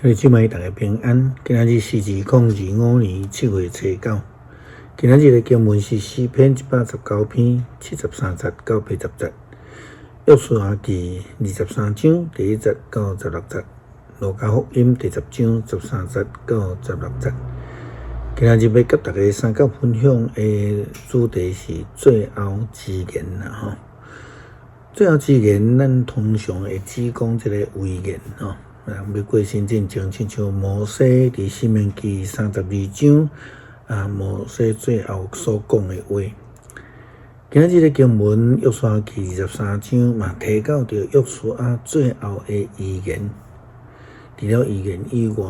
兄弟姊妹，大家平安。今仔日是2025年7月初9。今仔日的經文是詩篇119篇73節到80節，約書亞記23章第1節到16節，路加福音第10章13節到16節。今仔日欲佮大家相佮分享的主題是最後之言啦吼。最後之言，咱通常會只講這個遺言吼。人欲過身進前，親像摩西佇申命記32章啊，摩西最後所講的話。今仔日的經文約書亞記二十三章嘛，提到著約書亞最後的遺言。除了遺言以外，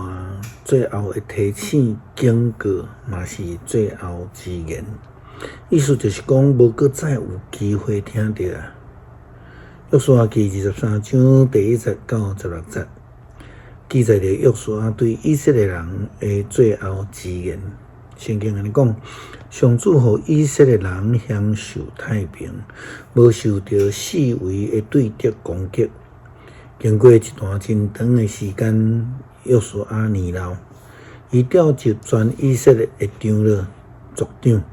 最後的提醒警告嘛是最後之言。意思就是講，無閣再有機會聽著啊。約書亞記二十三章第1節到16節。記載著約書亞對以色列人的最後之言。聖經按呢講：上主予以色列人享受太平，無受著四圍的對敵攻擊。經過一段真長的時間，約書亞年老，伊召集全以色列的長老、族長、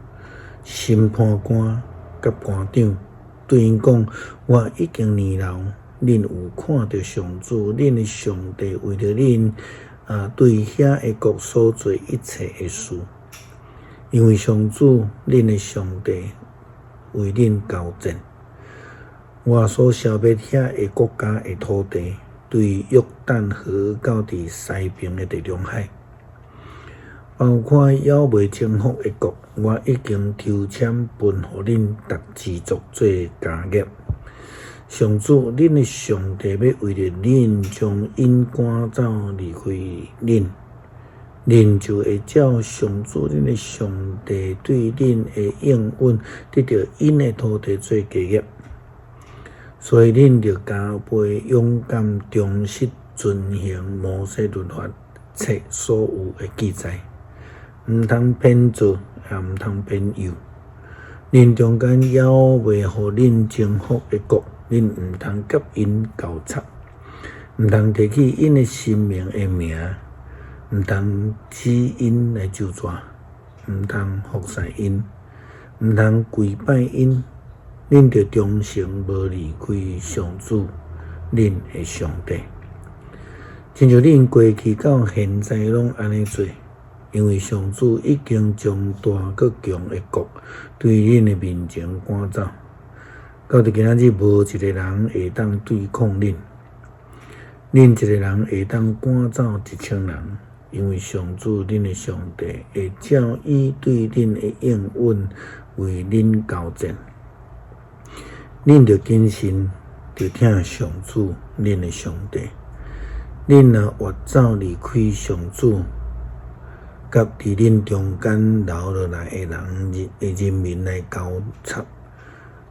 審判官佮官長，對𪜶講：我已經年老。恁有看著上主，恁的上帝為著恁啊，對遐个國所做一切的事，因為上主恁的上帝為恁交戰。我所消滅遐个國家的土地，對約旦河到佇西爿的地中海，包括猶未征服的國，我已經抽籤分予恁逐支族做家業。上主，恁的上帝欲為著恁將𪜶趕走離開恁，恁就會照上主恁的上帝對恁的應允，得著𪜶的土地做家業。所以恁著加倍勇敢，忠實遵行摩西律法冊所有的記載，毋通偏左，也毋通偏右。恁中間猶未予恁征服的國，恁毋通佮𪜶交插，毋通提起𪜶的神明的名，毋通指𪜶來咒詛，毋通服侍𪜶，毋通跪拜𪜶。恁著忠誠無離開上主恁的上帝，親像恁過去到現在攏按呢做。因為上主已經將大閣強的國對恁的面前趕走，到佇今仔日無一個人會當對抗恁。恁一個人會當趕走1000人，因為上主恁的上帝會照伊對恁的應允為恁交戰。恁著謹慎，著疼上主恁的上帝。恁若越走離開上主，佮佇恁中間留落來的人的人民來交插，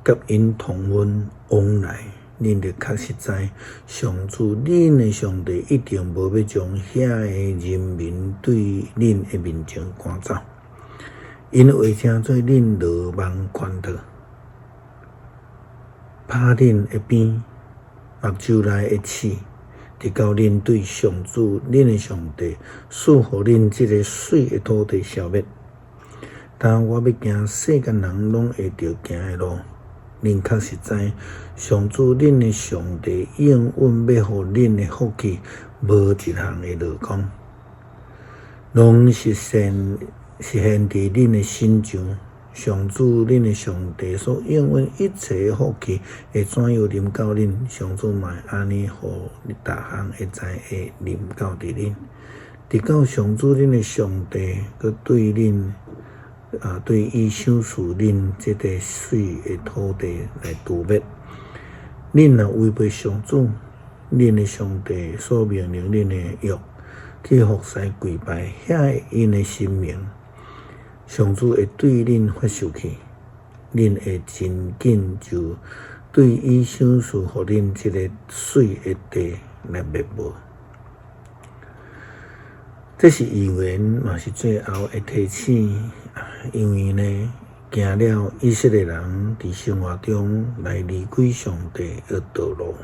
佮𪜶通婚往來，恁著確實知，上主恁的上帝一定無欲將遐个人民對恁的面前趕走，𪜶會成做恁羅網圈套，拍恁的鞭，目睭內的刺。直到恁對上主恁的上帝賜予恁這个媠的土地消滅。當我欲行世間人攏會著行的路，恁確實知，上主恁的上帝應允欲予恁的福氣，無一項會落空，攏實現實現佇恁的身上。上主恁的上帝所應允一切的福氣會怎樣臨到恁，上主嘛會按呢予逐項的災禍臨到佇恁，直到上主恁的上帝閣對恁啊對伊賞賜恁這塊媠的土地來除滅。恁若違背上主恁的上帝所命令恁的約，去服侍跪拜遐𪜶的神明，上主會對恁發受氣，恁會真緊就對伊賞賜予恁這個媠的地來滅無。這是預言，嘛是最後的提醒。因為呢，驚了以色列人佇生活中來離開上帝的道路。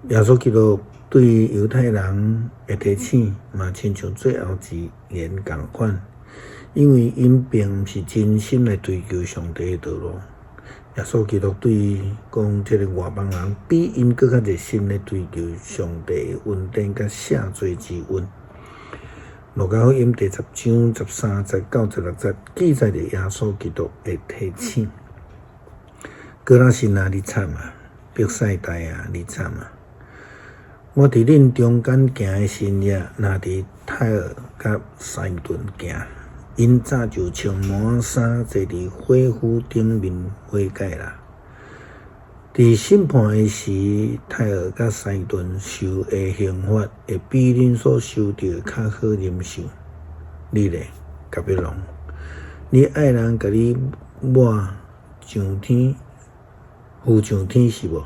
耶穌基督對猶太人的提醒，嘛親像最後之言仝款，因為𪜶並毋是真心來追求上帝的道路。耶穌基督對講，這个外邦人比𪜶閣較熱心咧追求上帝的恩典佮赦罪之恩。路加福音第十章13節到16節記載著耶穌基督的提醒。哥拉辛啊，你慘啊！伯賽大啊，你慘啊！我佇恁中間行的神跡，若佇泰爾佮西頓行，𪜶早就穿麻衫坐佇火釜頂面悔改啦。佇審判的時，泰爾佮西頓受的刑罰，會比恁所受著的較好忍受。你咧，甲欲隆，你愛人共你抹上天，浮上天是無？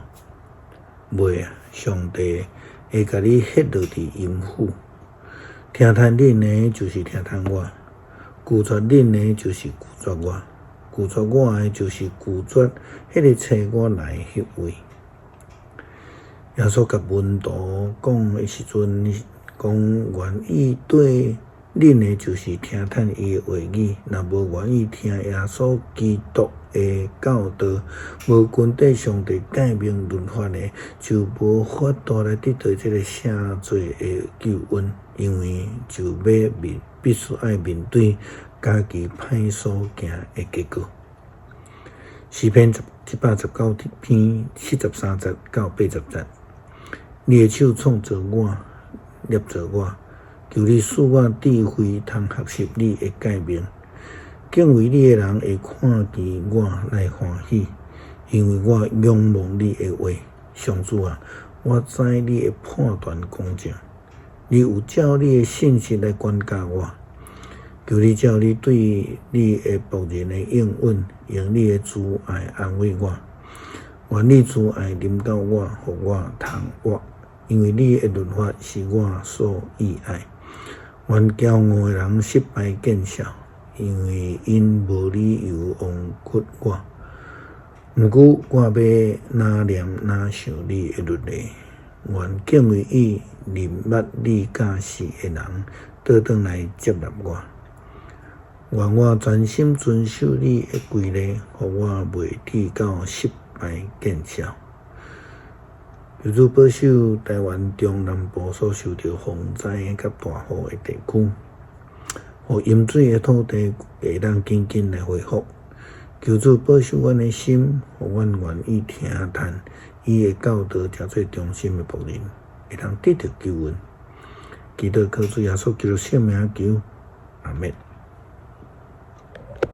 袂啊！上帝會共你歇落佇陰府。聽趁恁的，就是聽趁我；拒絕恁的，就是拒絕我；拒絕我的，就是拒絕彼个差我來的彼位。耶穌共門徒講的時陣，講願意綴恁的，就是聽趁伊的話語；若無願意聽耶穌基督的教導，無跟綴上帝誡命律法的，就無法度來得到這个赦罪的救恩，因為就欲面必須愛面對家己歹所行的結果。詩篇119篇73節到80節，你的手創造我，捏造我，求你賜我智慧，通學習你的誡命。敬畏你的人會看見我來歡喜，因為我仰望你的話。上主啊，我知你的判斷公正，你有照你的信實來管教我。求你照你對你的僕人的應允，用你的慈愛安慰我。願你慈愛臨到我，予我通活，因為你的律法是我所喜愛。願驕傲的人失敗見笑，因為𪜶無理由枉屈我。毋過我欲若念若想你的律例。願敬畏你、認捌你教示的人，倒轉來接納我。願我專心遵守你的規例，予我袂致到失敗見笑。求主保守台灣中南部所受著風災佮大雨的地區，予淹水的土地會當緊緊來恢復。求主保守阮的心，予阮願意聽趁伊的教導，成做忠心的僕人，會當得著救恩。祈禱靠主耶穌基督聖名求，阿們。